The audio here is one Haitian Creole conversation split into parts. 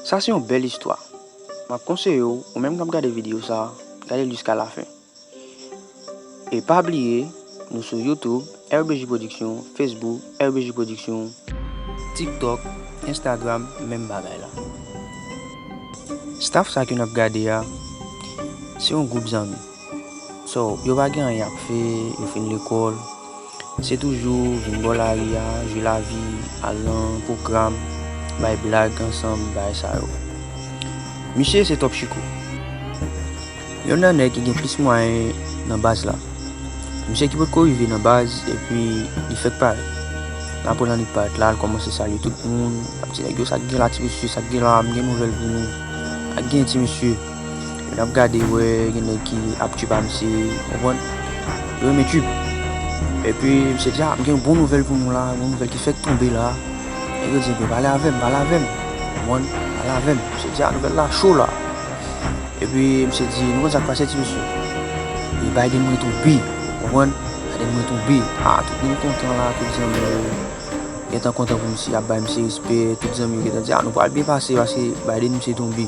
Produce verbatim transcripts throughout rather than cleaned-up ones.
Sa se yon bèl istwa. M ap konseye w, ou menm k ap gade videyo sa, gade l jiska lafen. E pa bliye, nou sou YouTube, R B J Production, Facebook, R B J Production, TikTok, Instagram, menm bagay la. Staff sa ke n ap gade a, se yon gwoup zanmi. So, yo pa gen anyen y ap fè, yo fin lekòl. Se toujou vin bò lari a, jwe lavi, al nan pwogram, bay blag ansanm, bagay sa yo. Misye se Top Chiko. Youn nan nèg ki gen plis mwayen nan baz la. Misye ki potko rive nan baz, epi li fèk parèt. Nan apre lan li parèt la, l kòmanse salye tout moun. L ap di nèg yo, "Sa k gen la, ti mesye, sa k gen la, m gen nouvèl pou nou." Sa k gen, ti mesye? Yo n ap gade, wè, gen nèg ki ap trip a misye, konprann? Yo renmen trip. Epi, misye di, "Ah, m gen yon bon nouvèl pou nou la, yon nouvèl ki fèk tonbe la." Nèg yo di, "Ebyen, pale avè m, pale avè m." Konprann? "Pale avè m." Misye di, "Ah, nouvèl la cho la." Epi, misye di, "Nou konn sa k pase, ti mesye? E Biden mwen tonbe." Konprann? "Biden mwen tonbe." Ah, tout moun kontan la, tout zanmi yo gentan kontan pou misye, ap bay misye respè, tout zanmi yo gentan di, "Ah, nou pral byen pase, paske Biden misye tonbe."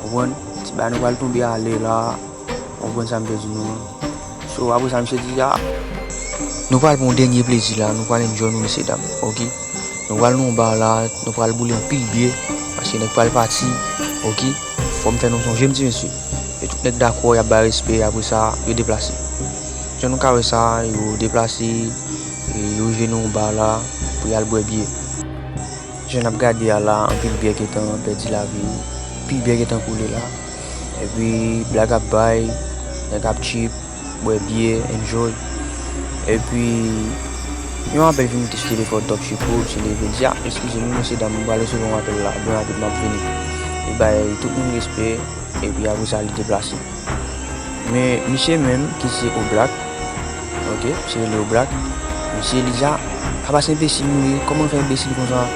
Konprann? Ti bagay nou pral tonbe alè la. Konprann sa m vle di nou an? So, apre sa, misye di, "Ah, nou pral pran yon dènye plezi la, nou pral enjoy nou, mesye dam, oke? Nou pral nan yon ba la, nou pral boule anpil byè, paske nèg pral pati, oke? Fò m fè nou sonje m, ti mesye." E tout nèg dakò, y ap bay respè, apre sa, yo deplase. Jan nou ka wè sa, yo deplase, e yo rive nan yon ba la, pou y al bwè byè. Jan n ap gade a la, anpil byè gentan pèdi lavi, anpil byè gentan koule la. Epi, blag ap bay, nèg ap trip, bwè byè, enjoy. Epi, yon apèl vin moute sou telefòn Top Chiko, misye leve, di, "Ah, eskize m, mesye dam, m pral resevwa yon apèl la, byen rapid, m ap vini." Li bay tout moun respè, epi apre sa, li deplase. Men, misye menm, ki se Oblak, oke, misye rele Oblak, misye li di, "Ah, pa pase enbesil nou ye, kòman fè enbesil konsa?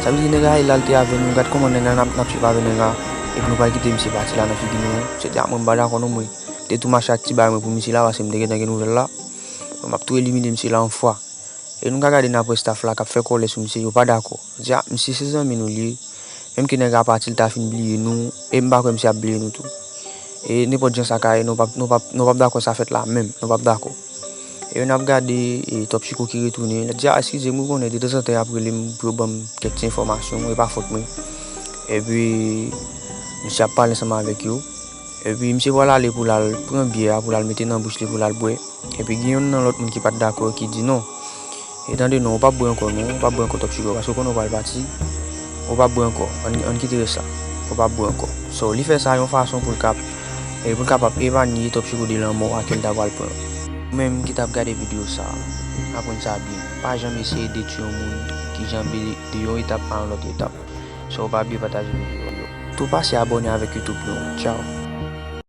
Sa vle di nèg la e la l te avè nou, gad kòman nèg la n ap, n ap swiv avè nèg la, epi nou pral kite misye pati la nan figi nou." Misye di, "Ah, mwen m pa dakò non, mwen. Te tou mache ak ti bagay mwen pou misye la, paske m te gentan gen nouvèl la. Mwen m ap tou elimine misye la yon fwa." E nou ka gade nan apre staff la k ap fè kòlè sou misye, yo pa dakò. Di, "Ah, misye se zanmi nou li ye. Menm ke nèg la pati, l ta fin bliye nou, e m pa kwè misye ap bliye nou tou. E nenpòt jan sa ka ye, nou p ap, nou p ap, nou p ap dakò sa fèt la menm, nou p ap dakò." E yo n ap gade, e Top Chiko ki retounen, l ap di, "Ah, eskize m, ou konnen, detanzantan y ap rele m pou yo ban m kèk ti enfòmasyon, e pa fòt mwen." Epi, misye ap pale ansanm avèk yo. Epi, misye pral ale pou l al pran byè a, pou l al mete nan bouch li, pou l al bwè. Epi gen youn nan lòt moun ki pa t dakò ki di, "Non. E tande non, ou p ap bwè ankò non, ou p ap bwè ankò Top Chiko, paske ou konnen ou pral pati. Ou p ap bwè ankò. Ann, ann kite rès la. Ou p ap bwè ankò." So, li fè sa yon fason pou l kap, e pou l kapab epanye Top Chiko de lanmò a ke l ta pral pran. Ou menm ki t ap gade videyo sa a, aprann sa byen. Pa janm eseye detwi yon moun ki janbe de yon etap a yon lòt etap. So, pa bliye pataje videyo yo. Tou pase abòne avèk YouTube nou. Tchao.